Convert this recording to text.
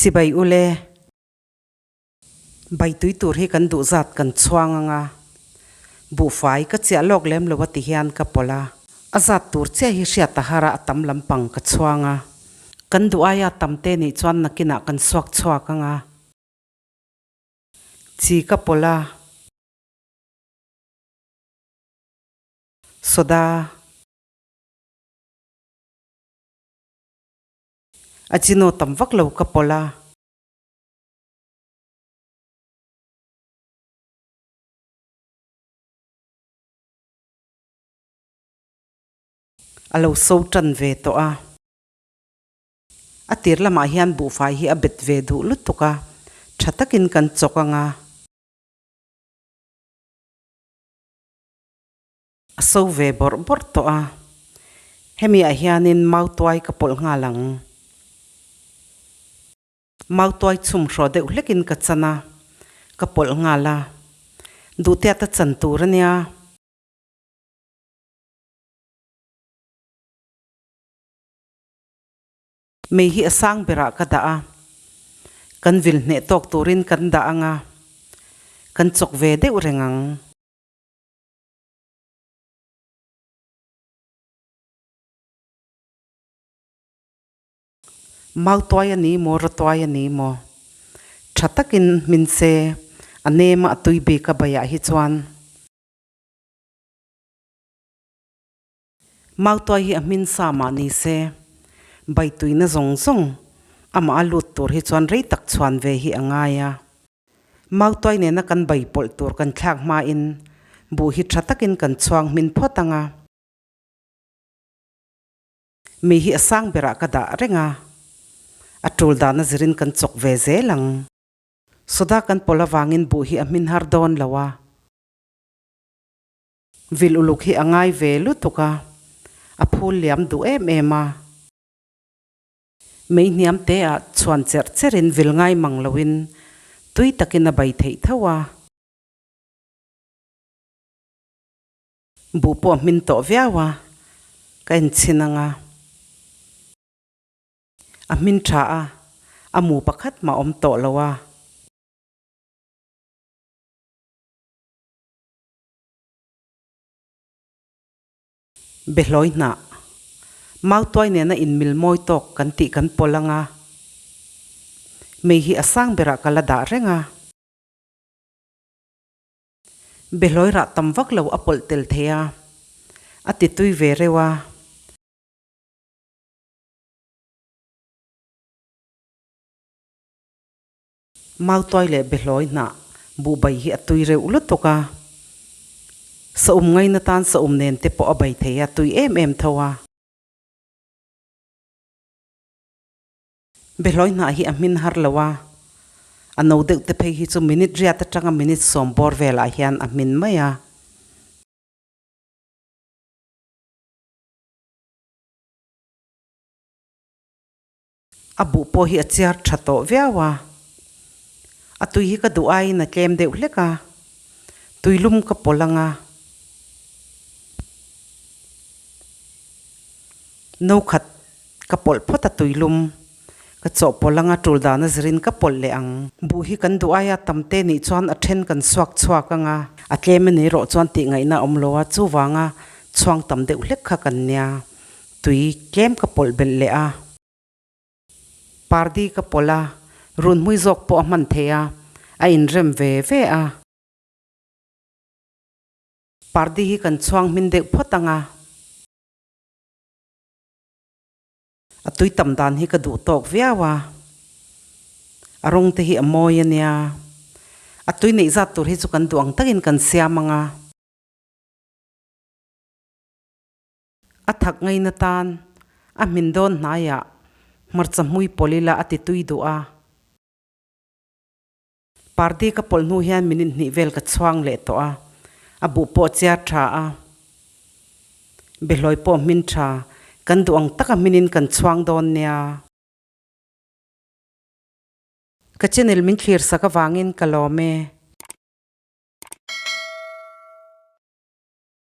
Chibai ule. Bai tui tur hi kan duh zat kan chhuang anga buhfai ka chiah lawk lem lo a ti hian ka pawlh a. A zat tur chiah hi hriat a har a, a tam lampang ka chhuang a. Kan duh aia tam te nih chuan nakinah kan suak chhuak anga. Chi ka pawlh a. Soda. A chino tam vak lo ka pawlh a. A lo so tan ve tawh a. A tir lamah hian buhfai hi a bet ve duh lutuk a, tha takin kan chawk ang a. A so ve bawrh bawrh tawh a, hemi ah hianin mautuai ka pawlh nghal ang. Mautuai chhum hraw deuh hlekin ka chan a, ka pawlh nghal a. Duhtiata chan tur a nia. Mei hi a sang berah ka dah a, kan vil hneh tawk turin kan dah ang a, kan chawk ve deuh reng ang. Mautuai a ni maw, rawtuai a ni maw? Tha takin hmin se, a nema a tui bik a baiah hi chuan. Mautuai hi a hmin sa mah ni se, bai tuina zawng zawng amah a lut tur hi chuan rei tak chhuan ve hi a ngai a. Mautuai nena kan bai pawlh tur kan thlak hmain buh hi tha takin kan chhuang hmin phawt ang a. Mi hi a sang berah ka dah reng a, a tul dahna zirin kan chawk ve zel ang. Soda kan pawlh avangin buh hi a hmin har dawn lo a. Vil uluk hi a ngai ve lutuk a, a phul liam duh em em a. Mei hniam te ah chhuan cherh cherhin vil ngai mang loin tui takin a bai theih tho a. Buh pawh a hmin tawh viau a, ka en chhin ang a. A hmin tha a, a mu pakhat mah awm tawh lo a. Behlawi hnah, Mautuai nena inmil mawi tawk kan tih kan pawlh ang a. Mei hi a sang berah ka la dah reng a. Behlawi rah tam vak lo a pawlh tel thei a, a ti tui ve reuh a. Mautuai leh behlawi hnah buhbai hi a tui reuh lutuk a, saum ngaina tan saum nen te pawh a bai thei a, tui em em tho a. Behlawi hnah hi a hmin har lo a, a no deuh te phei hi chu minute riat atanga minute sawm bawr velah hian a hmin mai a. A buh pawh hi a chiar tha tawh viau a, a tui hi ka duh aiin a tlem deuh hlek a, tui lum ka pawlh ang a. No khat Ka pawlh phawt a tuilum. Ka chawhpawlh anga tul dana zirin ka pawlh leh ang. Buh hi kan duh aia tam te nih chuan a then kan suak chhuak anga. A tlem a ni rawh chuan tih ngaihna a awm lo a, chuvanga chhuang tam deuh hlek kha kan nia. Tui tlem ka pawlh belh leh a. Pardi ka pawlh a, runhmui zawk pawh a hman thei a, a inrem ve ve a. Pardi hi kan chhuang hmin deuh phawt anga. A tui tam dan hi ka duh tawk viau a, a rawng te hi a mawi a nia. A tui neih zat tur hi chu kan duh ang takin kan siam ang a. A thak ngaina tan a hmin dawn hnaiah hmarcha hmui pawlh ila a ti tui duh a. Party ka pawlh hnu hian minute hnih vel ka chhuang leh tawh a, a buh pawh chiar tha a, behlawi pawh hmin tha, kan duh ang taka hminin kan chhuang dawn nia. Ka channel min thlir sak avangin ka lawm e.